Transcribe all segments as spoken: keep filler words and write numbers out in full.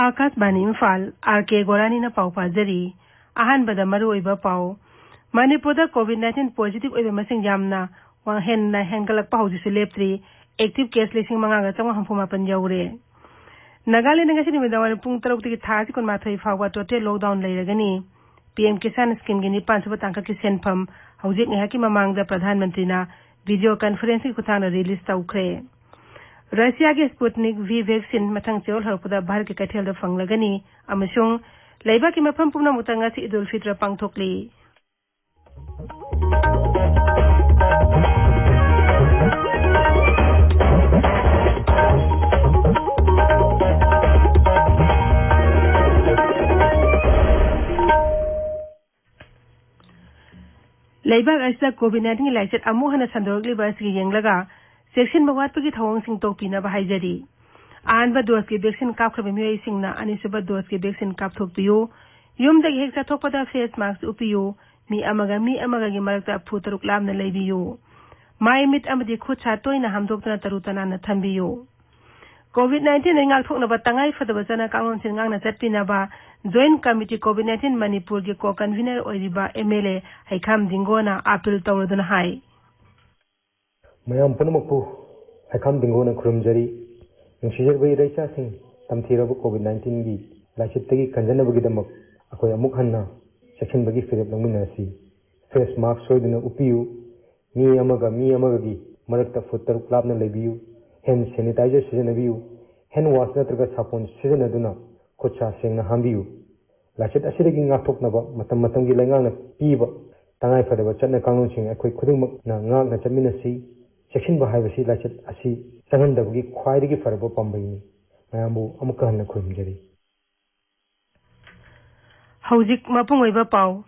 ꯑꯥꯀꯥꯁꯕꯥꯅꯤ Imphal, R ꯀꯦ ꯒꯣꯔꯥꯅꯤꯅ ꯄꯥꯎ ꯄꯥꯖꯔꯤ꯫ ꯑꯍꯥꯟꯕꯗ ꯃꯔꯨꯑꯣꯏꯕ ꯄꯥꯎ꯫ ꯃꯅꯤꯄꯨꯔꯗ COVID nineteen positive ꯑꯣꯏꯕ ꯃꯁꯤꯡ ꯌꯥꯝꯅ ꯋꯥꯡ-, ꯍꯦꯟꯅ ꯍꯦꯟꯒꯠꯂꯛꯄ ꯍꯧꯖꯤꯛꯁꯨ ꯂꯦꯞꯇ꯭ꯔꯤ꯫ Active case ꯂꯤꯁꯤꯡ ꯃꯉꯥꯒ ꯆꯥꯝꯃꯉꯥ ꯍꯨꯝꯐꯨ ꯃꯥꯄꯟ ꯌꯧꯔꯦ꯫ ꯅꯥꯒꯥꯂꯦꯟꯗ ꯉꯁꯤ ꯅꯨꯃꯤꯗꯥꯡꯋꯥꯏꯔꯝ ꯄꯨꯡ ꯇꯔꯨꯛꯇꯒꯤ ꯊꯥ ꯑꯁꯤ ꯀꯨꯟꯃꯥꯊꯣꯏ ꯐꯥꯎꯕ total lockdown ꯂꯩꯔꯒꯅꯤ꯫ ꯄꯤ ꯑꯦꯝ ꯀꯤꯁꯥꯟ ꯁ꯭ꯀꯤꯝꯒꯤ ꯅꯤꯄꯥꯟ ꯁꯨꯕ ꯇꯥꯡꯀꯛꯀꯤ ꯁꯦꯟꯐꯝ ꯍꯧꯖꯤꯛ ꯉꯥꯏꯍꯥꯛꯀꯤ ꯃꯃꯥꯡꯗ ꯄ꯭ꯔꯙꯥꯟ ꯃꯟꯇ꯭ꯔꯤꯅ video conferenceꯀꯤ ꯈꯨꯠꯊꯥꯡꯗ release ꯇꯧꯈ꯭ꯔꯦ꯫ ꯔꯁꯤꯌꯥꯒꯤ Sputnik V vaccine ꯃꯊꯪ ꯆꯌꯣꯜ ꯍꯧꯔꯛꯄꯗ ꯚꯥꯔꯠꯀꯤ ꯀꯩꯊꯦꯜꯗ ꯐꯪꯂꯒꯅꯤ ꯑꯃꯁꯨꯡ ꯂꯩꯕꯥꯛꯀꯤ ꯃꯐꯝ ꯄꯨꯝꯅꯃꯛꯇ ꯉꯁꯤ ꯏꯗ ꯎꯜ ꯐꯤꯇ꯭ꯔ ꯄꯥꯡꯊꯣꯛꯂꯤ꯫ ꯂꯩꯕꯥꯛ ꯑꯁꯤꯗ COVID nineteenꯒꯤ ꯂꯥꯏꯆꯠ ꯑꯃꯨꯛ ꯍꯟꯅ ꯁꯟꯗꯣꯔꯛꯂꯤꯕ ꯑꯁꯤꯒꯤ ꯌꯦꯡꯂꯒ ꯆꯦꯛꯁꯤꯟꯕ ꯋꯥꯠꯄꯒꯤ ꯊꯧꯑꯣꯡꯁꯤꯡ ꯇꯣꯛꯄꯤꯅꯕ ꯍꯥꯏꯖꯔꯤ꯫ ꯑꯍꯥꯟꯕ doseꯀꯤ vaccine ꯀꯥꯞꯈ꯭ꯔꯕ ꯃꯤꯑꯣꯏꯁꯤꯡꯅ ꯑꯅꯤꯁꯨꯕ doseꯀꯤ vaccine ꯀꯥꯞꯊꯣꯛꯄꯤꯌꯨ꯫ ꯌꯨꯝꯗꯒꯤ ꯍꯦꯛ ꯆꯠꯊꯣꯛꯄꯗ face mask ꯎꯞꯄꯤꯌꯨ꯫ ꯃꯤ ꯑꯃꯒ ꯃꯤ ꯑꯃꯒꯒꯤ ꯃꯔꯛꯇ ꯐꯨꯠ ꯇꯔꯨꯛ ꯂꯥꯞꯅ ꯂꯩꯕꯤꯌꯨ꯫ ꯃꯥꯏ, ꯃꯤꯠ ꯑꯃꯗꯤ ꯈꯨꯠ ꯁꯥ ꯇꯣꯏꯅ ꯍꯥꯝꯗꯣꯛꯇꯨꯅ ꯇꯔꯨ ꯇꯅꯥꯟꯅ ꯊꯝꯕꯤꯌꯨ꯫ COVID nineteenꯗꯒꯤ ꯉꯥꯛꯊꯣꯛꯅꯕ ꯇꯉꯥꯏ ꯐꯗꯕ ꯆꯠꯅ ꯀꯥꯡꯂꯣꯟꯁꯤꯡ ꯉꯥꯛꯅ ꯆꯠꯄꯤꯅꯕ Joint Committee COVID nineteen ꯃꯅꯤꯄꯨꯔꯒꯤ co-convener ꯑꯣꯏꯔꯤꯕ MLA ꯍꯩꯈꯥꯝ ꯗꯤꯡꯒꯣꯅ appeal ꯇꯧꯔꯗꯨꯅ ꯍꯥꯏ꯫ ꯃꯌꯥꯝ ꯄꯨꯝꯅꯃꯛꯄꯨ ꯍꯩꯈꯥꯝ ꯗꯤꯡꯒꯣꯅ ꯈꯨꯔꯨꯝꯖꯔꯤ꯫ ꯅꯨꯡꯁꯤꯖꯔꯕ ꯏꯔꯩꯆꯥꯁꯤꯡ, ꯇꯝꯊꯤꯔꯕ COVID nineteenꯒꯤ ꯂꯥꯏꯆꯠꯇꯒꯤ ꯀꯟꯖꯅꯕꯒꯤꯗꯃꯛ ꯑꯩꯈꯣꯏ ꯑꯃꯨꯛ ꯍꯟꯅ ꯆꯦꯛꯁꯤꯟꯕꯒꯤ ꯐꯤꯔꯦꯞ ꯂꯧꯃꯤꯟꯅꯔꯁꯤ꯫ Face mask ꯁꯣꯏꯗꯅ ꯎꯞꯄꯤꯌꯨ꯫ ꯃꯤ ꯑꯃꯒ ꯃꯤ ꯑꯃꯒꯒꯤ ꯃꯔꯛꯇ ꯐꯨꯠ ꯇꯔꯨꯛ ꯂꯥꯞꯅ ꯂꯩꯕꯤꯌꯨ꯫ Hand sanitizer ꯁꯤꯖꯤꯟꯅꯕꯤꯌꯨ꯫ Hand wash ꯅꯠꯇ꯭ꯔꯒ ꯁꯥꯄꯣꯟ ꯁꯤꯖꯤꯟꯅꯗꯨꯅ ꯈꯨꯠ ꯁꯥ ꯁꯦꯡꯅ ꯍꯥꯝꯕꯤꯌꯨ꯫ ꯂꯥꯏꯆꯠ ꯑꯁꯤꯗꯒꯤ ꯉꯥꯛꯊꯣꯛꯅꯕ ꯃꯇꯝ ꯃꯇꯝꯒꯤ ꯂꯩꯉꯥꯛꯅ ꯄꯤꯕ ꯇꯉꯥꯏ ꯐꯗꯕ ꯆꯠꯅ ꯀꯥꯡꯂꯣꯟꯁꯤꯡ ꯑꯩꯈꯣꯏ ꯈꯨꯗꯤꯡꯃꯛꯅ ꯉꯥꯛꯅ ꯆꯠꯃꯤꯟꯅꯁꯤ꯫ ꯆꯦꯛꯁꯤꯟꯕ ꯍꯥꯏꯕꯁꯤ ꯂꯥꯏꯆꯠ ꯑꯁꯤ ꯆꯪꯍꯟꯗꯕꯒꯤ ꯈ꯭ꯋꯥꯏꯗꯒꯤ ꯐꯔꯕ ꯄꯥꯝꯕꯩꯅꯤ꯫ ꯃꯌꯥꯝꯕꯨ ꯑꯃꯨꯛꯀ ꯍꯟꯅ ꯈꯨꯔꯨꯝꯖꯔꯤ꯫ ꯍꯧꯖꯤꯛ ꯃꯄꯨꯡ ꯑꯣꯏꯕ ꯄꯥꯎ꯫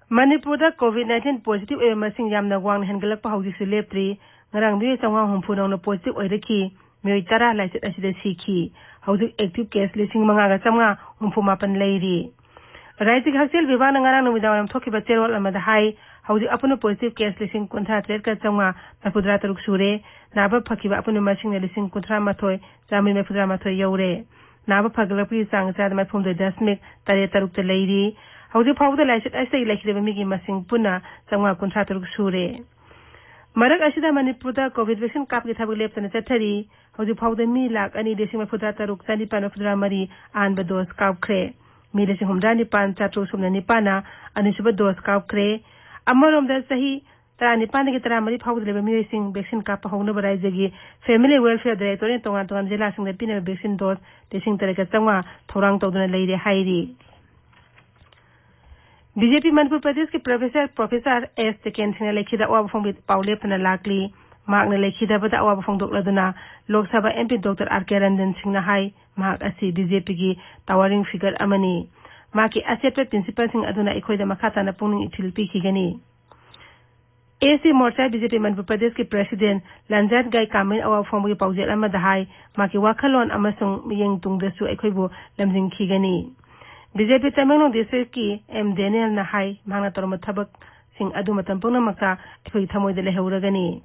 ꯃꯅꯤꯄꯨꯔꯗ COVID nineteen positive ꯑꯣꯏꯕ ꯃꯁꯤꯡ ꯌꯥꯝꯅ ꯋꯥꯡꯅ ꯍꯦꯟꯒꯠꯂꯛꯄ ꯍꯧꯖꯤꯛꯁꯨ ꯂꯦꯞꯇ꯭ꯔꯤ꯫ ꯉꯔꯥꯡ ꯃꯤꯑꯣꯏ ꯆꯥꯝꯃꯉꯥ ꯍꯨꯝꯐꯨ ꯅꯧꯅ positive ꯑꯣꯏꯔꯛꯈꯤ꯫ ꯃꯤꯑꯣꯏ ꯇꯔꯥ ꯂꯥꯏꯆꯠ ꯑꯁꯤꯗ ꯁꯤꯈꯤ꯫ ꯍꯧꯖꯤꯛ active case ꯂꯤꯁꯤꯡ ꯃꯉꯥꯒ ꯆꯥꯝꯃꯉꯥ ꯍꯨꯝꯐꯨ ꯃꯥꯄꯟ ꯂꯩꯔꯤ꯫ ꯔꯥꯖ꯭ꯌꯒꯤ ꯍꯛꯁꯦꯜ ꯕꯤꯚꯥꯒꯅ ꯉꯔꯥꯡ ꯅꯨꯃꯤꯗꯥꯡꯋꯥꯏꯔꯝ ꯊꯣꯛꯈꯤꯕ ꯆꯦꯔꯣꯜ ꯑꯃꯗ ꯍꯥꯏ, ꯍꯧꯖꯤꯛ ꯑꯄꯨꯟꯕ positive case ꯂꯤꯁꯤꯡ ꯀꯨꯟꯊ꯭ꯔꯥ ꯇꯔꯦꯠꯀ ꯆꯥꯝꯃꯉꯥ ꯃꯔꯤꯐꯨꯇꯔꯥ ꯇꯔꯨꯛ ꯁꯨꯔꯦ꯫ ꯅꯥꯕ ꯐꯈꯤꯕ ꯑꯄꯨꯟꯕ ꯃꯁꯤꯡꯅ ꯂꯤꯁꯤꯡ ꯀꯨꯟꯊ꯭ꯔꯥ ꯃꯥꯊꯣꯏ ꯆꯥꯃꯔꯤ ꯃꯔꯤꯐꯨꯇꯔꯥ ꯃꯥꯊꯣꯏ ꯌꯧꯔꯦ꯫ ꯅꯥꯕ ꯐꯒꯠꯂꯛꯄꯒꯤ ꯆꯥꯡ ꯆꯥꯗ ꯃꯔꯤꯐꯨꯍꯨꯝꯗꯣꯏ ꯗꯁꯃꯤꯛ ꯇꯔꯦꯠ ꯇꯔꯨꯛꯇ ꯂꯩꯔꯤ꯫ ꯍꯧꯖꯤꯛ ꯐꯥꯎꯕꯗ ꯂꯥꯏꯆꯠ ꯑꯁꯤꯗꯒꯤ ꯂꯩꯈꯤꯗꯕ ꯃꯤꯒꯤ ꯃꯁꯤꯡ ꯄꯨꯟꯅ ꯆꯥꯝꯃꯉꯥ ꯀꯨꯟꯊ꯭ꯔꯥ ꯇꯔꯨꯛ ꯁꯨꯔꯦ꯫ ꯃꯔꯛ ꯑꯁꯤꯗ ꯃꯅꯤꯄꯨꯔꯗ ꯀꯣꯚꯤꯗ ꯚꯦꯛꯁꯤꯟ ꯀꯥꯞꯄꯒꯤ ꯊꯕꯛ ꯂꯦꯞꯇꯅ ꯆꯠꯊꯔꯤ꯫ ꯍꯧꯖꯤꯛ ꯐꯥꯎꯕꯗ ꯃꯤ ꯂꯥꯈ ꯑꯅꯤ ꯂꯤꯁꯤꯡ ꯃꯔꯤꯐꯨꯇꯔꯥ ꯇꯔꯨꯛ ꯆꯅꯤꯄꯥꯟ ꯃꯔꯤꯐꯨꯇꯔꯥ ꯃꯔꯤ ꯑꯍꯥꯟꯕ ꯗꯣꯁ ꯀꯥꯞꯈ꯭ꯔꯦ꯫ ꯃꯤ ꯂꯤꯁꯤꯡ ꯍꯨꯝꯐꯨꯇꯔꯥ ꯅꯤꯄꯥꯟ ꯆꯥꯇ꯭ꯔꯨꯛ ꯁꯨꯞꯅ ꯅꯤꯄꯥꯟꯅ ꯑꯅꯤꯁꯨꯕ ꯗꯣꯁ ꯀꯥꯞꯈ꯭ꯔꯦ꯫ ꯑꯃꯔꯣꯝꯗ ꯆꯍꯤ ꯇꯔꯥꯅꯤꯄꯥꯟꯗꯒꯤ ꯇꯔꯥꯃꯔꯤ ꯐꯥꯎꯕꯗ ꯂꯩꯕ ꯃꯤꯑꯣꯏꯁꯤꯡ ꯚꯦꯛꯁꯤꯟ ꯀꯥꯞꯄ ꯍꯧꯅꯕ ꯔꯥꯏꯖ꯭ꯌꯒꯤ Family Welfare Directorate ꯇꯣꯉꯥꯟ ꯇꯣꯉꯥꯟꯕ ꯖꯤꯂꯥꯁꯤꯡꯗ ꯄꯤꯅꯕ ꯚꯦꯛꯁꯤꯟ ꯗꯣꯁ ꯂꯤꯁꯤꯡ ꯇꯔꯦꯠꯀ ꯆꯥꯝꯃꯉꯥ ꯊꯧꯔꯥꯡ ꯇꯧꯗꯨꯅ ꯂꯩꯔꯦ ꯍꯥꯏꯔꯤ꯫ ꯕꯤ ꯖꯦ ꯄꯤ ꯃꯅꯤꯄꯨꯔ ꯄ꯭ꯔꯗꯦꯁꯀꯤ ꯄ꯭ꯔꯣꯐꯦꯁꯔ, ꯄ꯭ꯔꯣꯐꯦꯁꯔ ꯑꯦꯁ ꯇꯤꯀꯦꯟ ꯁꯤꯡꯅ ꯂꯩꯈꯤꯗ ꯑꯋꯥꯕ ꯐꯣꯡꯕꯒꯤ ꯄꯥꯎ ꯂꯦꯞꯇꯅ ꯂꯥꯛꯂꯤ꯫ ꯃꯍꯥꯛꯅ ꯂꯩꯈꯤꯗꯕꯗ ꯑꯋꯥꯕ ꯐꯣꯡꯗꯣꯛꯂꯗꯨꯅ Lok Sabha M P doctor R ꯀꯦ ꯔꯟꯖꯟ ꯁꯤꯡꯅ ꯍꯥꯏ, ꯃꯍꯥꯛ ꯑꯁꯤ ꯕꯤ ꯖꯦ ꯄꯤꯒꯤ towering figure ꯑꯃꯅꯤ꯫ ꯃꯍꯥꯛꯀꯤ ꯑꯆꯦꯠꯄ principle ꯁꯤꯡ ꯑꯗꯨꯅ ꯑꯩꯈꯣꯏꯗ ꯃꯈꯥ ꯇꯥꯅ ꯄꯨꯛꯅꯤꯡ ꯏꯊꯤꯜ ꯄꯤꯈꯤꯒꯅꯤ꯫ ꯑꯦ ꯁꯤ ꯃꯣꯔꯆꯥ ꯕꯤ ꯖꯦ ꯄꯤ ꯃꯅꯤꯄꯨꯔ ꯄ꯭ꯔꯗꯦꯁꯀꯤ ꯄ꯭ꯔꯦꯁꯤꯗꯦꯟ ꯂꯟꯖꯥꯠ ꯒꯥꯏ ꯀꯥꯃꯩꯅ ꯑꯋꯥꯕ ꯐꯣꯡꯕꯒꯤ ꯄꯥꯎꯖꯦꯜ ꯑꯃꯗ ꯍꯥꯏ, ꯃꯍꯥꯛꯀꯤ ꯋꯥꯈꯜꯂꯣꯟ ꯑꯃꯁꯨꯡ ꯃꯤꯠꯌꯦꯡ ꯇꯨꯡꯗꯁꯨ ꯑꯩꯈꯣꯏꯕꯨ ꯂꯝꯖꯤꯡꯈꯤꯒꯅꯤ꯫ ꯕꯤ ꯖꯦ ꯄꯤ ꯇꯃꯦꯡꯂꯣꯡ ꯗꯤꯁꯇ꯭ꯔꯤꯛꯀꯤ ꯑꯦꯝ ꯗꯦꯅꯤꯌꯦꯜꯅ ꯍꯥꯏ, ꯃꯍꯥꯛꯅ ꯇꯧꯔꯝꯕ ꯊꯕꯛꯁꯤꯡ ꯑꯗꯨ ꯃꯇꯝ ꯄꯨꯝꯅꯃꯛꯇ ꯑꯩꯈꯣꯏꯒꯤ ꯊꯃꯣꯏꯗ ꯂꯩꯍꯧꯔꯒꯅꯤ꯫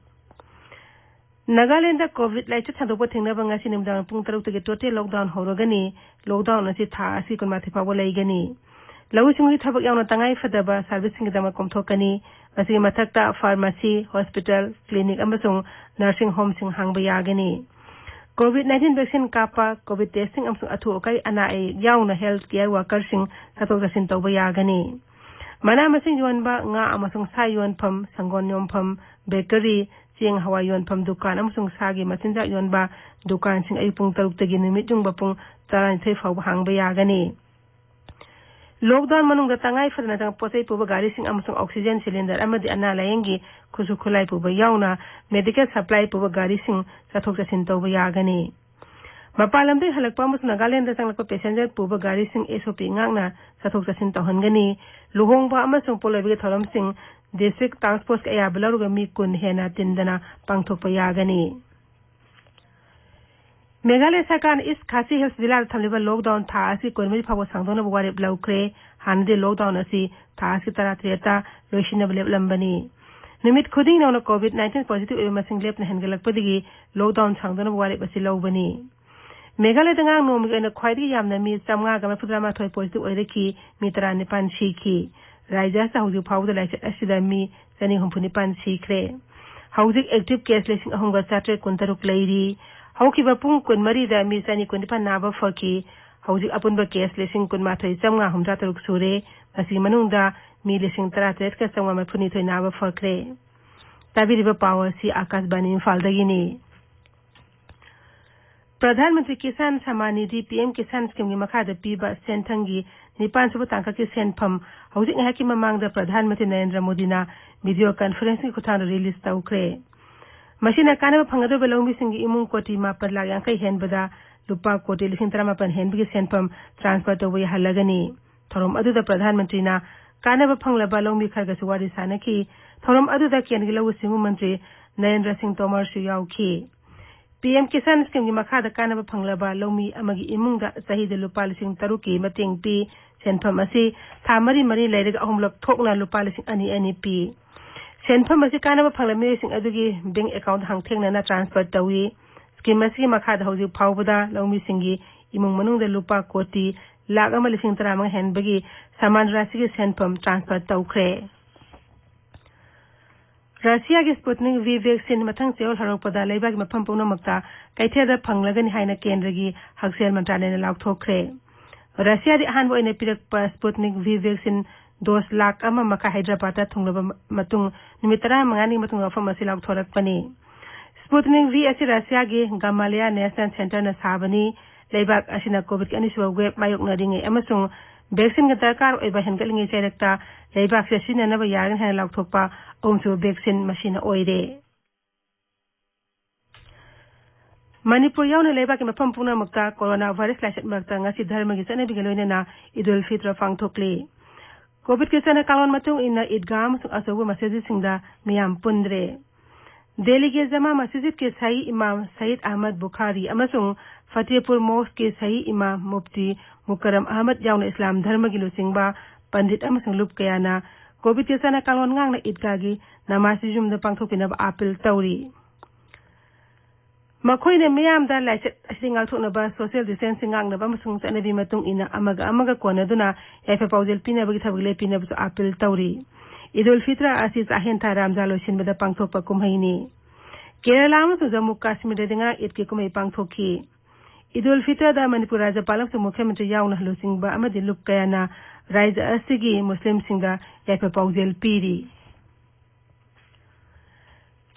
ꯅꯥꯒꯥꯂꯦꯟꯗ ꯀꯣꯚꯤꯗ ꯂꯥꯏꯆꯠ ꯁꯟꯗꯣꯛꯄ ꯊꯤꯡꯅꯕ ꯉꯁꯤ ꯅꯨꯃꯤꯗꯥꯡ ꯄꯨꯡ ꯇꯔꯨꯛꯇꯒꯤ total lockdown ꯍꯧꯔꯒꯅꯤ꯫ Lockdown ꯑꯁꯤ ꯊꯥ ꯑꯁꯤ ꯀꯨꯟꯃꯥꯊꯣꯏ ꯐꯥꯎꯕ ꯂꯩꯒꯅꯤ꯫ ꯂꯧꯎ ꯁꯤꯡꯎꯒꯤ ꯊꯕꯛ ꯌꯥꯎꯅ ꯇꯉꯥꯏ ꯐꯗꯕ service ꯁꯤꯡꯒꯤꯗꯃꯛ ꯀꯣꯝꯊꯣꯛꯀꯅꯤ꯫ ꯃꯁꯤꯒꯤ ꯃꯊꯛꯇ pharmacy, hospital, clinic ꯑꯃꯁꯨꯡ nursing home ꯁꯤꯡ ꯍꯥꯡꯕ ꯌꯥꯒꯅꯤ꯫ ꯀꯣꯚꯤꯗ ꯅꯥꯏꯟꯇꯤꯟ ꯚꯦꯛꯁꯤꯟ ꯀꯥꯞꯄ, ꯀꯣꯚꯤꯗ testing ꯑꯃꯁꯨꯡ ꯑꯊꯨ ꯑꯀꯥꯏ ꯑꯅꯥ ꯑꯌꯦꯛ ꯌꯥꯎꯅ health care worker ꯁꯤꯡ ꯆꯠꯊꯣꯛ ꯆꯠꯁꯤꯟ ꯇꯧꯕ ꯌꯥꯒꯅꯤ꯫ ꯃꯅꯥ ꯃꯁꯤꯡ ꯌꯣꯟꯕ, ꯉꯥ ꯑꯃꯁꯨꯡ ꯁꯥ ꯌꯣꯟꯐꯝ, ꯁꯪꯒꯣꯝ ꯌꯣꯟꯐꯝ, bakery, ꯆꯦꯡ ꯍꯋꯥꯏ ꯌꯣꯟꯐꯝ ꯗꯨꯀꯥꯟ ꯑꯃꯁꯨꯡ ꯁꯥꯒꯤ ꯃꯆꯤꯟꯖꯥꯛ ꯌꯣꯟꯕ ꯗꯨꯀꯥꯟꯁꯤꯡ ꯑꯌꯨꯛ ꯄꯨꯡ ꯇꯔꯨꯛꯇꯒꯤ ꯅꯨꯃꯤꯠ ꯌꯨꯡꯕ ꯄꯨꯡ ꯇꯔꯥꯅꯤꯊꯣꯏ ꯐꯥꯎꯕ ꯍꯥꯡꯕ ꯌꯥꯒꯅꯤ꯫ Lockdown ꯃꯅꯨꯡꯗ ꯇꯉꯥꯏ ꯐꯗꯅ ꯆꯪꯕ ꯄꯣꯠ ꯆꯩ ꯄꯨꯕ ꯒꯥꯔꯤꯁꯤꯡ ꯑꯃꯁꯨꯡ oxygen cylinder ꯑꯃꯗꯤ ꯑꯅꯥ ꯂꯥꯌꯦꯡꯒꯤ ꯈꯨꯠꯁꯨ ꯈꯨꯠꯂꯥꯏ ꯄꯨꯕ ꯌꯥꯎꯅ medical supply ꯄꯨꯕ ꯒꯥꯔꯤꯁꯤꯡ ꯆꯠꯊꯣꯛ ꯆꯠꯁꯤꯟ ꯇꯧꯕ ꯌꯥꯒꯅꯤ꯫ ꯃꯄꯥꯟ ꯂꯝꯗꯒꯤ ꯍꯜꯂꯛꯄ ꯑꯃꯁꯨꯡ ꯅꯥꯒꯥꯂꯦꯟꯗ ꯆꯪꯂꯛꯄ passenger ꯄꯨꯕ ꯒꯥꯔꯤꯁꯤꯡ S O P ꯉꯥꯛꯅ ꯆꯠꯊꯣꯛ ꯆꯠꯁꯤꯟ ꯇꯧꯍꯟꯒꯅꯤ꯫ ꯂꯨꯍꯣꯡꯕ ꯑꯃꯁꯨꯡ ꯄꯣꯠꯂꯣꯏꯕꯒꯤ ꯊꯧꯔꯝꯁꯤꯡ district task force ꯀꯤ ꯑꯌꯥꯕ ꯂꯧꯔꯒ ꯃꯤ ꯀꯨꯟ ꯍꯦꯟꯅ ꯇꯤꯟꯗꯅ ꯄꯥꯡꯊꯣꯛꯄ ꯌꯥꯒꯅꯤ꯫ ꯃꯦꯘꯥꯂꯌ ꯁꯔꯀꯥꯔꯅ East Khasi Hills ꯖꯤꯂꯥꯗ ꯊꯝꯂꯤꯕ lockdown ꯊꯥ ꯑꯁꯤ ꯀꯨꯟꯃꯔꯤ ꯐꯥꯎꯕ ꯁꯥꯡꯗꯣꯛꯅꯕ ꯋꯥꯔꯦꯞ ꯂꯧꯈ꯭ꯔꯦ꯫ ꯍꯥꯟꯅꯗꯤ lockdown ꯑꯁꯤ ꯊꯥ ꯑꯁꯤ ꯇꯔꯥꯇꯔꯦꯠꯇ ꯂꯣꯏꯁꯤꯟꯅꯕ ꯂꯦꯞꯂꯝꯕꯅꯤ꯫ ꯅꯨꯃꯤꯠ ꯈꯨꯗꯤꯡ ꯅꯧꯅ ꯀꯣꯚꯤꯗ ꯅꯥꯏꯟꯇꯤꯟ positive ꯑꯣꯏꯕ ꯃꯁꯤꯡ ꯂꯦꯞꯇꯅ ꯍꯦꯟꯒꯠꯂꯛꯄꯗꯒꯤ lockdown ꯁꯥꯡꯗꯣꯛꯅꯕ ꯋꯥꯔꯦꯞ ꯑꯁꯤ ꯂꯧꯕꯅꯤ꯫ ꯃꯦꯘꯥꯂꯌꯗ ꯉꯔꯥꯡ ꯅꯣꯡꯃꯒꯤ ꯑꯣꯏꯅ ꯈ꯭ꯋꯥꯏꯗꯒꯤ ꯌꯥꯝꯅ ꯃꯤ ꯆꯥꯝꯃꯉꯥꯒ ꯃꯔꯤꯐꯨꯇꯔꯥꯃꯥꯊꯣꯏ positive ꯑꯣꯏꯔꯛꯈꯤ, ꯃꯤ ꯇꯔꯥꯅꯤꯄꯥꯟ ꯁꯤꯈꯤ꯫ ꯔꯥꯖ꯭ꯌ ꯑꯁꯤꯗ ꯍꯧꯖꯤꯛ ꯐꯥꯎꯕꯗ ꯂꯥꯏꯆꯠ ꯑꯁꯤꯗ ꯃꯤ ꯆꯅꯤ ꯍꯨꯝꯐꯨ ꯅꯤꯄꯥꯟ ꯁꯤꯈ꯭ꯔꯦ꯫ ꯍꯧꯖꯤꯛ active case ꯂꯤꯁꯤꯡ ꯑꯍꯨꯝꯒ ꯆꯥꯇ꯭ꯔꯦꯠ ꯀꯨꯟꯇꯔꯨꯛ ꯂꯩꯔꯤ꯫ ꯍꯧꯈꯤꯕ ꯄꯨꯡ ꯀꯨꯟꯃꯔꯤꯗ ꯃꯤ ꯆꯅꯤ ꯀꯨꯟꯅꯤꯄꯥꯟ ꯅꯥꯕ ꯐꯈꯤ꯫ ꯍꯧꯖꯤꯛ ꯑꯄꯨꯟꯕ case ꯂꯤꯁꯤꯡ ꯀꯨꯟꯃꯥꯊꯣꯏ ꯆꯥꯝꯃꯉꯥ ꯍꯨꯝꯗ꯭ꯔꯥ ꯇꯔꯨꯛ ꯁꯨꯔꯦ꯫ ꯃꯁꯤꯒꯤ ꯃꯅꯨꯡꯗ ꯃꯤ ꯂꯤꯁꯤꯡ ꯇꯔꯥꯇꯔꯦꯠꯀ ꯆꯥꯝꯃꯉꯥ ꯃꯔꯤꯐꯨꯅꯤꯊꯣꯏ ꯅꯥꯕ ꯐꯈ꯭ꯔꯦ꯫ ꯇꯥꯕꯤꯔꯤꯕ ꯄꯥꯎ ꯑꯁꯤ ꯑꯥꯀꯥꯁꯕꯥꯅꯤ ꯏꯝꯐꯥꯜꯗꯒꯤꯅꯤ꯫ Pradhan Mantri Kisan Samman Nidhi, P M Kisan scheme ꯒꯤ ꯃꯈꯥꯗ ꯄꯤꯕ ꯁꯦꯟꯊꯪꯒꯤ ꯅꯤꯄꯥꯟ ꯁꯨꯕ ꯇꯥꯡꯀꯛꯀꯤ ꯁꯦꯟꯐꯝ ꯍꯧꯖꯤꯛ ꯉꯥꯏꯍꯥꯛꯀꯤ ꯃꯃꯥꯡꯗ ꯄ꯭ꯔꯙꯥꯟ ꯃꯟꯇ꯭ꯔꯤ ꯅꯔꯦꯟꯗ꯭ꯔ ꯃꯣꯗꯤꯅ video conference ꯀꯤ ꯈꯨꯠꯊꯥꯡꯗ release ꯇꯧꯈ꯭ꯔꯦ꯫ ꯃꯁꯤꯅ ꯀꯥꯟꯅꯕ ꯐꯪꯒꯗꯧꯔꯤꯕ ꯂꯧꯃꯤꯁꯤꯡꯒꯤ ꯏꯃꯨꯡ ꯀꯣꯇꯤ ꯃꯥꯄꯟ ꯂꯥꯈ ꯌꯥꯡꯈꯩ ꯍꯦꯟꯕꯗ ꯂꯨꯄꯥ ꯀꯣꯇꯤ ꯂꯤꯁꯤꯡ ꯇꯔꯥꯃꯥꯄꯟ ꯍꯦꯟꯕꯒꯤ ꯁꯦꯟꯐꯝ transfer ꯇꯧꯕ ꯌꯥꯍꯜꯂꯒꯅꯤ꯫ ꯊꯧꯔꯝ ꯑꯗꯨꯗ ꯄ꯭ꯔꯙꯥꯟ ꯃꯟꯇ꯭ꯔꯤꯅ ꯀꯥꯟꯅꯕ ꯐꯪꯂꯕ ꯂꯧꯃꯤ ꯈꯔꯒꯁꯨ ꯋꯥꯔꯤ ꯁꯥꯅꯈꯤ꯫ ꯊꯧꯔꯝ ꯑꯗꯨꯗ ꯀꯦꯟꯗ꯭ꯔꯒꯤ ꯂꯧꯎ ꯁꯤꯡꯎ ꯃꯟꯇ꯭ꯔꯤ ꯅꯔꯦꯟꯗ꯭ꯔ ꯁꯤꯡ ꯇꯣꯃꯔꯁꯨ ꯌꯥꯎꯈꯤ꯫ ꯄꯤ ꯑꯦꯝ ꯀꯤꯁꯥꯟ scheme ꯒꯤ ꯃꯈꯥꯗ ꯀꯥꯟꯅꯕ ꯐꯪꯂꯕ ꯂꯧꯃꯤ ꯑꯃꯒꯤ ꯏꯃꯨꯡꯗ ꯆꯍꯤꯗ ꯂꯨꯄꯥ ꯂꯤꯁꯤꯡ ꯇꯔꯨꯛꯀꯤ ꯃꯇꯦꯡ ꯄꯤ꯫ ꯁꯦꯟꯐꯝ ꯑꯁꯤ ꯊꯥ ꯃꯔꯤ ꯃꯔꯤ ꯂꯩꯔꯒ ꯑꯍꯨꯝꯂꯛ ꯊꯣꯛꯅ ꯂꯨꯄꯥ ꯂꯤꯁꯤꯡ ꯑꯅꯤ ꯑꯅꯤ ꯄꯤ꯫ ꯁꯦꯟꯐꯝ ꯑꯁꯤ ꯀꯥꯟꯅꯕ ꯐꯪꯂꯕ ꯃꯤꯑꯣꯏꯁꯤꯡ ꯑꯗꯨꯒꯤ bank account ꯍꯛꯊꯦꯡꯅꯅ transfer ꯇꯧꯏ꯫ Scheme ꯑꯁꯤꯒꯤ ꯃꯈꯥꯗ ꯍꯧꯖꯤꯛ ꯐꯥꯎꯕꯗ ꯂꯧꯃꯤꯁꯤꯡꯒꯤ ꯏꯃꯨꯡ ꯃꯅꯨꯡꯗ ꯂꯨꯄꯥ ꯀꯣꯇꯤ ꯂꯥꯈ ꯑꯃ ꯂꯤꯁꯤꯡ ꯇꯔꯥꯃꯉꯥ ꯍꯦꯟꯕꯒꯤ ꯁꯃꯥꯟ ꯔꯥꯁꯤꯒꯤ ꯁꯦꯟꯐꯝ transfer ꯇꯧꯈ꯭ꯔꯦ꯫ ꯔꯁꯤꯌꯥꯒꯤ Sputnik V vaccine ꯃꯊꯪ ꯆꯌꯣꯜ ꯍꯧꯔꯛꯄꯗ ꯂꯩꯕꯥꯛꯀꯤ ꯃꯐꯝ ꯄꯨꯝꯅꯃꯛꯇ ꯀꯩꯊꯦꯜꯗ ꯐꯪꯂꯒꯅꯤ ꯍꯥꯏꯅ ꯀꯦꯟꯗ꯭ꯔꯒꯤ ꯍꯛꯁꯦꯜ ꯃꯟꯇ꯭ꯔꯥꯂꯌꯅ ꯂꯥꯎꯊꯣꯛꯈ꯭ꯔꯦ꯫ ꯔꯁꯤꯌꯥꯗꯤ ꯑꯍꯥꯟꯕ ꯑꯣꯏꯅ ꯄꯤꯔꯛꯄ Sputnik V vaccine dose lakh ꯑꯃ ꯃꯈꯥꯏ ꯍꯥꯏꯗ꯭ꯔꯕꯥꯗꯇ ꯊꯨꯡꯂꯕ ꯃꯇꯨꯡ ꯅꯨꯃꯤꯠ ꯇꯔꯥꯃꯉꯥꯅꯤ ꯃꯇꯨꯡꯗ ꯋꯥꯐꯝ ꯑꯁꯤ ꯂꯥꯎꯊꯣꯔꯛꯄꯅꯤ꯫ Sputnik V ꯑꯁꯤ ꯔꯁꯤꯌꯥꯒꯤ Gamaleya National Centerꯅ ꯁꯥꯕꯅꯤ꯫ ꯂꯩꯕꯥꯛ ꯑꯁꯤꯅ COVID-ꯀꯤ ꯑꯅꯤꯁꯨꯕ wave ꯃꯥꯌꯣꯛꯅꯔꯤꯉꯩ ꯑꯃꯁꯨꯡ vaccine-ꯒꯤ ꯗꯔꯀꯥꯔ ꯑꯣꯏꯕ ꯍꯦꯟꯒꯠꯂꯤꯉꯩ ꯆꯩꯔꯛꯇ ꯂꯩꯕꯥꯛꯁꯤꯗ ꯁꯤꯖꯤꯟꯅꯅꯕ ꯌꯥꯒꯅꯤ ꯍꯥꯏꯅ ꯂꯥꯎꯊꯣꯛꯄ ꯑꯍꯨꯝꯁꯨꯕ vaccine ꯃꯁꯤꯅ ꯑꯣꯏꯔꯦ꯫ ꯃꯅꯤꯄꯨꯔ ꯌꯥꯎꯅ ꯂꯩꯕꯥꯛꯀꯤ ꯃꯐꯝ ꯄꯨꯝꯅꯃꯛꯇ corona virus ꯂꯥꯏꯆꯠ ꯃꯔꯛꯇ ꯉꯁꯤ ꯙꯔꯃꯒꯤ ꯆꯠꯅꯕꯤꯒ ꯂꯣꯏꯅꯅ Eid ul Fitr ꯄꯥꯡꯊꯣꯛꯂꯤ꯫ COVID-ꯀꯤ ꯆꯠꯅ ꯀꯥꯡꯂꯣꯟ ꯃꯇꯨꯡ ꯏꯟꯅ ꯏꯗꯒꯥꯍ ꯑꯃꯁꯨꯡ ꯑꯆꯧꯕ ꯃꯁꯖꯤꯗꯁꯤꯡꯗ ꯃꯤꯌꯥꯝ ꯄꯨꯟꯗ꯭ꯔꯦ꯫ ꯗꯦꯜꯂꯤꯒꯤ ꯖꯃꯥ ꯃꯁꯖꯤꯗꯀꯤ ꯁꯍꯤ ꯏꯃꯥꯝ ꯁꯌꯤꯗ ꯑꯍꯃꯗ ꯕꯨꯈꯥꯔꯤ ꯑꯃꯁꯨꯡ ꯐꯇꯦꯄꯨꯔ ꯃꯣꯁꯛꯀꯤ ꯁꯍꯤ ꯏꯃꯥꯝ ꯃꯨꯐꯇꯤ ꯃꯨꯀꯔꯝ ꯑꯍꯃꯗ ꯌꯥꯎꯅ ꯏꯁꯂꯥꯝ ꯙꯔꯃꯒꯤ ꯂꯨꯆꯤꯡꯕ ꯄꯟꯗꯤꯠ ꯑꯃꯁꯨꯡ ꯂꯨꯞ ꯀꯌꯥꯅ COVID-ꯀꯤ ꯆꯠꯅ ꯀꯥꯡꯂꯣꯟ ꯉꯥꯛꯅ ꯏꯗꯒꯥꯍꯒꯤ ꯅꯃꯥꯖ ꯌꯨꯝꯗ ꯄꯥꯡꯊꯣꯛꯄꯤꯅꯕ ꯑꯥꯄꯤꯜ ꯇꯧꯔꯤ꯫ ꯃꯈꯣꯏꯅ ꯃꯤꯌꯥꯝꯗ ꯂꯥꯏꯆꯠ ꯑꯁꯤ ꯉꯥꯛꯊꯣꯛꯅꯕ social distancing ꯉꯥꯛꯅꯕ ꯑꯃꯁꯨꯡ ꯆꯠꯅꯕꯤ ꯃꯇꯨꯡ ꯏꯟꯅ ꯑꯃꯒ ꯑꯃꯒ ꯀꯣꯟꯅꯗꯨꯅ ꯌꯥꯏꯐ ꯄꯥꯎꯖꯦꯜ ꯄꯤꯅꯕꯒꯤ ꯊꯕꯛ ꯂꯦꯞꯄꯤꯅꯕꯁꯨ appeal ꯇꯧꯔꯤ꯫ ꯏꯗ ꯎꯜ ꯐꯤꯇ꯭ꯔ ꯑꯁꯤ ꯆꯥꯛꯍꯦꯟ ꯊꯥ ꯔꯥꯝꯖꯥꯟ ꯂꯣꯏꯁꯤꯟꯕꯗ ꯄꯥꯡꯊꯣꯛꯄ ꯀꯨꯝꯍꯩꯅꯤ꯫ ꯀꯦꯔꯂꯥ ꯑꯃꯁꯨꯡ ꯖꯝꯃꯨ ꯀꯥꯁꯃꯤꯔꯗꯗꯤ ꯉꯔꯥꯡ ꯏꯗꯀꯤ ꯀꯨꯝꯍꯩ ꯄꯥꯡꯊꯣꯛꯈꯤ꯫ ꯏꯗ ꯎꯜ ꯐꯤꯇ꯭ꯔꯗ ꯃꯅꯤꯄꯨꯔ ꯔꯥꯖ꯭ꯌꯄꯥꯜ ꯑꯃꯁꯨꯡ ꯃꯨꯈ꯭ꯌ ꯃꯟꯇ꯭ꯔꯤ ꯌꯥꯎꯅ ꯂꯨꯆꯤꯡꯕ ꯑꯃꯗꯤ ꯂꯨꯞ ꯀꯌꯥꯅ ꯔꯥꯖ꯭ꯌ ꯑꯁꯤꯒꯤ ꯃꯨꯁꯂꯤꯝꯁꯤꯡꯗ ꯌꯥꯏꯐ ꯄꯥꯎꯖꯦꯜ ꯄꯤꯔꯤ꯫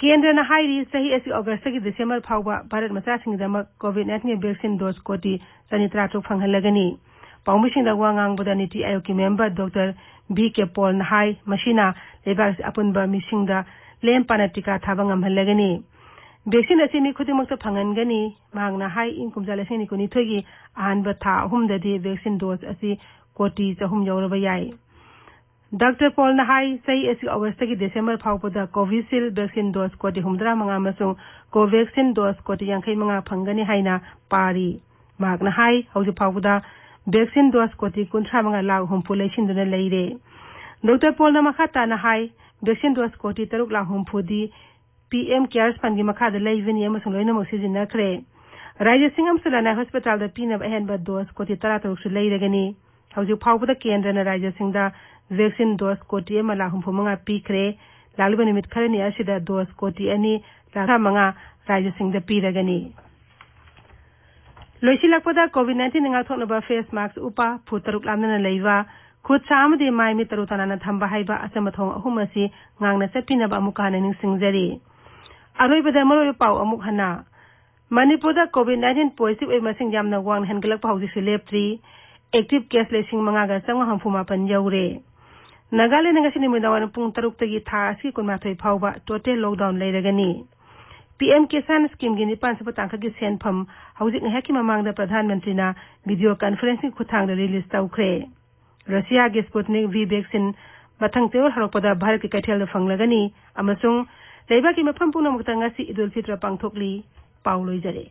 ꯀꯦꯟꯗ꯭ꯔꯅ ꯍꯥꯏꯔꯤ, ꯆꯍꯤ ꯑꯁꯤ ꯑꯣꯒꯁꯇꯒꯤ ꯗꯤꯁꯦꯝꯕꯔ ꯐꯥꯎꯕ Bharat ꯃꯆꯥꯁꯤꯡꯒꯤꯗꯃꯛ COVID nineteen vaccine dose ꯀꯣꯇꯤ ꯆꯅꯤ ꯇꯔꯥꯇꯔꯨꯛ ꯐꯪꯍꯜꯂꯒꯅꯤ꯫ ꯄꯥꯎꯃꯤꯁꯤꯡꯗ ꯋꯥ ꯉꯥꯡꯕꯗ ꯅꯤꯇꯤ ꯑꯥꯌꯣꯒꯀꯤ member Doctor ꯚꯤ ꯀꯦ ꯄꯣꯜꯅ ꯍꯥꯏ, ꯃꯁꯤꯅ ꯂꯩꯕꯥꯛ ꯑꯁꯤ ꯑꯄꯨꯟꯕ ꯃꯤꯁꯤꯡꯗ ꯂꯦꯝ ꯄꯥꯅ ꯇꯤꯀꯥ ꯊꯥꯕ ꯉꯝꯍꯜꯂꯒꯅꯤ꯫ Vaccine ꯑꯁꯤ ꯃꯤ ꯈꯨꯗꯤꯡꯃꯛꯇ ꯐꯪꯍꯟꯒꯅꯤ꯫ ꯃꯍꯥꯛꯅ ꯍꯥꯏ, ꯏꯪ ꯀꯨꯝꯖꯥ ꯂꯤꯁꯤꯡ ꯑꯅꯤ ꯀꯨꯟꯅꯤꯊꯣꯏꯒꯤ ꯑꯍꯥꯟꯕ ꯊꯥ ꯑꯍꯨꯝꯗꯗꯤ vaccine dose ꯑꯁꯤ ꯀꯣꯇꯤ ꯆꯍꯨꯝ ꯌꯧꯔꯕ ꯌꯥꯏ꯫ ꯗꯥꯛꯇꯔ ꯄꯣꯜꯅ ꯍꯥꯏ, ꯆꯍꯤ ꯑꯁꯤ ꯑꯣꯒꯁꯇꯒꯤ ꯗꯤꯁꯦꯝꯕꯔ ꯐꯥꯎꯕꯗ Covishield vaccine dose ꯀꯣꯇꯤ ꯍꯨꯝꯐꯨꯇꯔꯥ ꯃꯉꯥ ꯑꯃꯁꯨꯡ Covaxin dose ꯀꯣꯇꯤ ꯌꯥꯡꯈꯩ ꯃꯉꯥ ꯐꯪꯒꯅꯤ ꯍꯥꯏꯅ ꯄꯥꯔꯤ꯫ ꯃꯍꯥꯛꯅ ꯍꯥꯏ, ꯍꯧꯖꯤꯛ ꯐꯥꯎꯕꯗ vaccine dose ꯀꯣꯇꯤ ꯀꯨꯟꯊ꯭ꯔꯥ ꯃꯉꯥ ꯂꯥꯈ ꯍꯨꯝꯐꯨ ꯂꯩꯁꯤꯟꯗꯨꯅ ꯂꯩꯔꯦ꯫ ꯗꯥꯛꯇꯔ ꯄꯣꯜꯅ ꯃꯈꯥ ꯇꯥꯅ ꯍꯥꯏ, vaccine dose ꯀꯣꯇꯤ ꯇꯔꯨꯛ ꯂꯥꯈ ꯍꯨꯝꯐꯨꯗꯤ PM CARES Fundꯀꯤ ꯃꯈꯥꯗ ꯂꯩꯕꯅꯤ ꯑꯃꯁꯨꯡ ꯂꯣꯏꯅꯃꯛ ꯁꯤꯖꯤꯟꯅꯈ꯭ꯔꯦ꯫ ꯔꯥꯖ꯭ꯌꯁꯤꯡ ꯑꯃꯁꯨꯡ ꯂꯅꯥꯏ ꯍꯣꯁꯄꯤꯇꯥꯜꯗ ꯄꯤꯅꯕ ꯑꯍꯦꯟꯕ dose ꯀꯣꯇꯤ ꯇꯔꯥꯇꯔꯨꯛꯁꯨ ꯂꯩꯔꯒꯅꯤ꯫ ꯍꯧꯖꯤꯛ ꯐꯥꯎꯕꯗ ꯀꯦꯟꯗ꯭ꯔꯅ ꯔꯥꯖ꯭ꯌꯁꯤꯡꯗ vaccine dose ꯀꯣꯇꯤ ꯑꯃ ꯂꯥꯈ ꯍꯨꯝꯐꯨ ꯃꯉꯥ ꯄꯤꯈ꯭ꯔꯦ꯫ ꯂꯥꯛꯂꯤꯕ ꯅꯨꯃꯤꯠ ꯈꯔꯅꯤ ꯑꯁꯤꯗ dose ꯀꯣꯇꯤ ꯑꯅꯤ ꯂꯥꯈ ꯇꯔꯥꯃꯉꯥ ꯔꯥꯖ꯭ꯌꯁꯤꯡꯗ ꯄꯤꯔꯒꯅꯤ꯫ ꯂꯣꯏꯁꯤꯜꯂꯛꯄꯗ COVID nineteen ꯉꯥꯛꯊꯣꯛꯅꯕ face mask ꯎꯞꯄ, ꯐꯨꯠ ꯇꯔꯨꯛ ꯂꯥꯞꯅꯅ ꯂꯩꯕ, ꯈꯨꯠ ꯁꯥ ꯑꯃꯗꯤ ꯃꯥꯏ ꯃꯤꯠ ꯇꯔꯨ ꯇꯅꯥꯟꯅ ꯊꯝꯕ ꯍꯥꯏꯕ ꯑꯆꯝꯕ ꯊꯧꯑꯣꯡ ꯑꯍꯨꯝ ꯑꯁꯤ ꯉꯥꯛꯅ ꯆꯠꯄꯤꯅꯕ ꯑꯃꯨꯛꯀ ꯍꯟꯅ ꯅꯤꯡꯁꯤꯡꯖꯔꯤ꯫ ꯑꯔꯣꯏꯕꯗ ꯃꯔꯨꯑꯣꯏꯕ ꯄꯥꯎ ꯑꯃꯨꯛ ꯍꯟꯅ꯫ ꯃꯅꯤꯄꯨꯔꯗ COVID nineteen positive ꯑꯣꯏꯕ ꯃꯁꯤꯡ ꯌꯥꯝꯅ ꯋꯥꯡꯅ ꯍꯦꯟꯒꯠꯂꯛꯄ ꯍꯧꯖꯤꯛꯁꯨ ꯂꯦꯞꯇ꯭ꯔꯤ꯫ Active case ꯂꯤꯁꯤꯡ ꯃꯉꯥꯒ ꯆꯥꯝꯃꯉꯥ ꯍꯨꯝꯐꯨ ꯃꯥꯄꯟ ꯌꯧꯔꯦ꯫ ꯅꯥꯒꯥꯂꯦꯟꯗ ꯉꯁꯤ ꯅꯨꯃꯤꯗꯥꯡꯋꯥꯏꯔꯝ ꯄꯨꯡ ꯇꯔꯨꯛꯇꯒꯤ ꯊꯥ ꯑꯁꯤꯒꯤ ꯀꯨꯟꯃꯥꯊꯣꯏ ꯐꯥꯎꯕ total lockdown ꯂꯩꯔꯒꯅꯤ꯫ PM ꯀꯤꯁꯥꯟ Schemeꯒꯤ ꯅꯤꯄꯥꯟ ꯁꯨꯕ ꯇꯥꯡꯀꯛꯀꯤ ꯁꯦꯟꯐꯝ ꯍꯧꯖꯤꯛ ꯉꯥꯏꯍꯥꯛꯀꯤ ꯃꯃꯥꯡꯗ ꯄ꯭ꯔꯙꯥꯟ ꯃꯟꯇ꯭ꯔꯤꯅ video conferencing ꯈꯨꯠꯊꯥꯡꯗ release ꯇꯧꯈ꯭ꯔꯦ꯫ ꯔꯁꯤꯌꯥꯒꯤ Sputnik V vaccine ꯃꯊꯪ ꯆꯌꯣꯜ ꯍꯧꯔꯛꯄꯗ ꯚꯥꯔꯠꯀꯤ ꯀꯩꯊꯦꯜꯗ ꯐꯪꯂꯒꯅꯤ ꯑꯃꯁꯨꯡ ꯂꯩꯕꯥꯛꯀꯤ ꯃꯐꯝ ꯄꯨꯝꯅꯃꯛꯇ ꯉꯁꯤ ꯏꯗ ꯎꯜ ꯐꯤꯇ꯭ꯔ ꯄꯥꯡꯊꯣꯛꯂꯤ꯫ ꯄꯥꯎ ꯂꯣꯏꯖꯔꯦ꯫